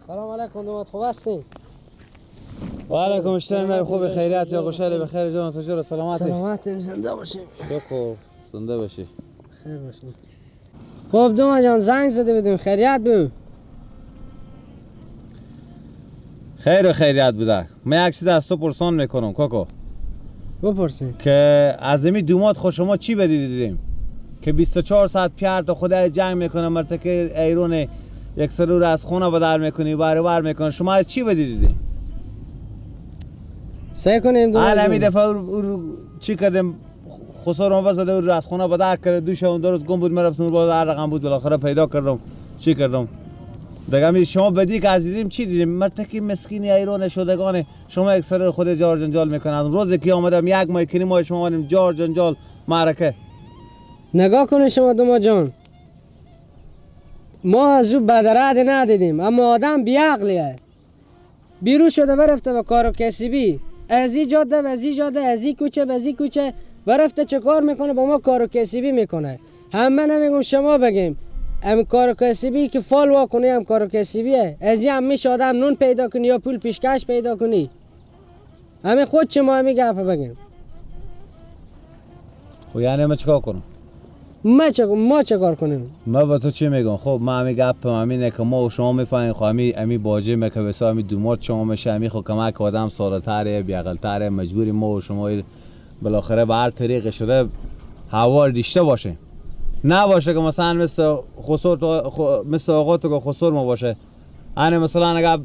سلام علیکم دومات، خوب هستیم؟ و علیکم السلام. خوب خیریت یا خوشحال بخیر جان تو جور سلامتی؟ سلامتیم، زنده باشیم. شکر، زنده باشی. خیر باشیم. خب دوما جان زنگ زده بودیم، خیریت بود؟ خیر و خیریت بوده. من یک چیز از تو پرسان میکنم کاکا. بپرسین. که از این دومات خود شما چی بدیدیم دیدیم؟ که 24 ساعت پیار تو خدا جنگ میکنه، مرتکه ایرون یک سرور از خونه بدر میکنی، بر میکنی. شما از چی بدیدیم؟ سعی کنیم دوما جان. همین دفعه او چی کردیم؟ خسرو ما زده او از خونه بدر کرد، دوش اون درست گم بود، من رفتم باز هر رقم بود بالاخره پیدا کردم. چی کردم؟ دیگه شما بدی که از دیدیم چی دیدیم؟ مرتکی مسکینی ایران شدگانه شما یک سر خود جار جنجال میکنن. روزی که آمدم یک ماه کنیم ما شما آمدیم جار جنجال معرکه. نگاه کنید شما دوما جان، ما از او بدرد ندیدیم، اما آدم بیعقلیه، بیرو شده برفته به کار و کسبی، از این جاده به از این جاده، از این کوچه به از این کوچه برفته چه کار میکنه؟ با ما کار و کسبی میکنه. هم من نمیگم شما بگیم، هم کار و کسبی که فال وا کنی هم کار و کسبیه. از این هم میشه آدم نون پیدا کنی یا پول پیشکش پیدا کنی. همه خود چه ما همی گپ بگیم. خب یعنی ما چیکار کنم؟ ما چه کار کنیم؟ ما با تو چی میگم؟ خب ما همی گپ همینه که ما و شما میفهمیم. خب همی باجه میکه بسا همی دومات شما میشه، همی خب کمک آدم ساده تره، بیعقل تره، مجبوری ما و شما بالاخره به هر طریق شده هوا داشته باشه. نباشه که مثلا مثل خسر تو مثل آقا تو که خسر ما باشه. یعنی مثلا اگر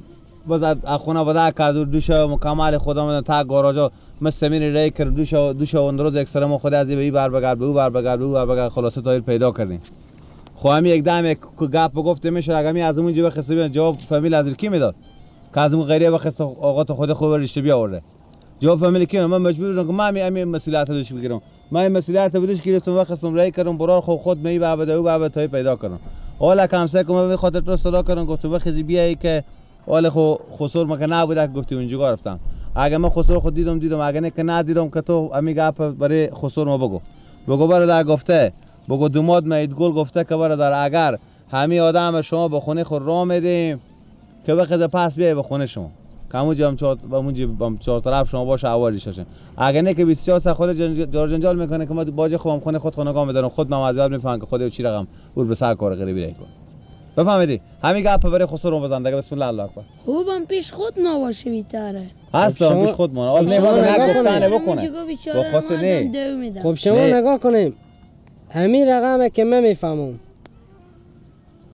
باز از خونه بده که دوش مکمل خدا میدن تا گاراژا مثل می ری کرد دوش اون روز اکثر ما خود از این بر بگر به او بر بگر به او بر بگر خلاصه تا پیدا کردیم. خب همین یک دم یک گپ گفته میشه اگر می از اونجا بخسته بیان جواب فامیل از کی میداد که از اون غیره بخسته آقا تو خود خوب رشته بیاورده جواب فامیل کی؟ من مجبور بودم که من همین مسئولیت دوش بگیرم. من این مسئولیت بودش گرفتم و خستم رای کردم برار خود می به او به تا پیدا کردم. حالا کم سه که من خاطر تو صدا کردم گفتم بخیزی بیای که حالا خو خسر ما که نبوده گفتی اونجا رفتم. اگه من خسر خود دیدم اگه نه که ندیدم که تو امی گپ برای خسر ما بگو برادر گفته بگو دوماد مید گل گفته که برادر اگر همین آدم شما به خونه خود راه میدیم که بخیز پس بیای به خونه شما که همونجا هم چهار طرف شما باشه عوارض شاشه. اگه نه که 24 ساعت خود جار جنجال میکنه که ما باج خودم خونه خود خونگاه میدارم خود من از یاد میفهم که خود چی رقم اور به سر کار غریبی کن. بفهمیدی؟ همین گپ برای خسرو بزن دیگه. بسم الله الله اکبر. خوبم پیش خود نباشه بیتره. هستم پیش خود ما. حالا نمی‌دونم گفتن بکنه. با خاطر نه. خب شما نگاه کنیم. همین رقمه که من میفهمم.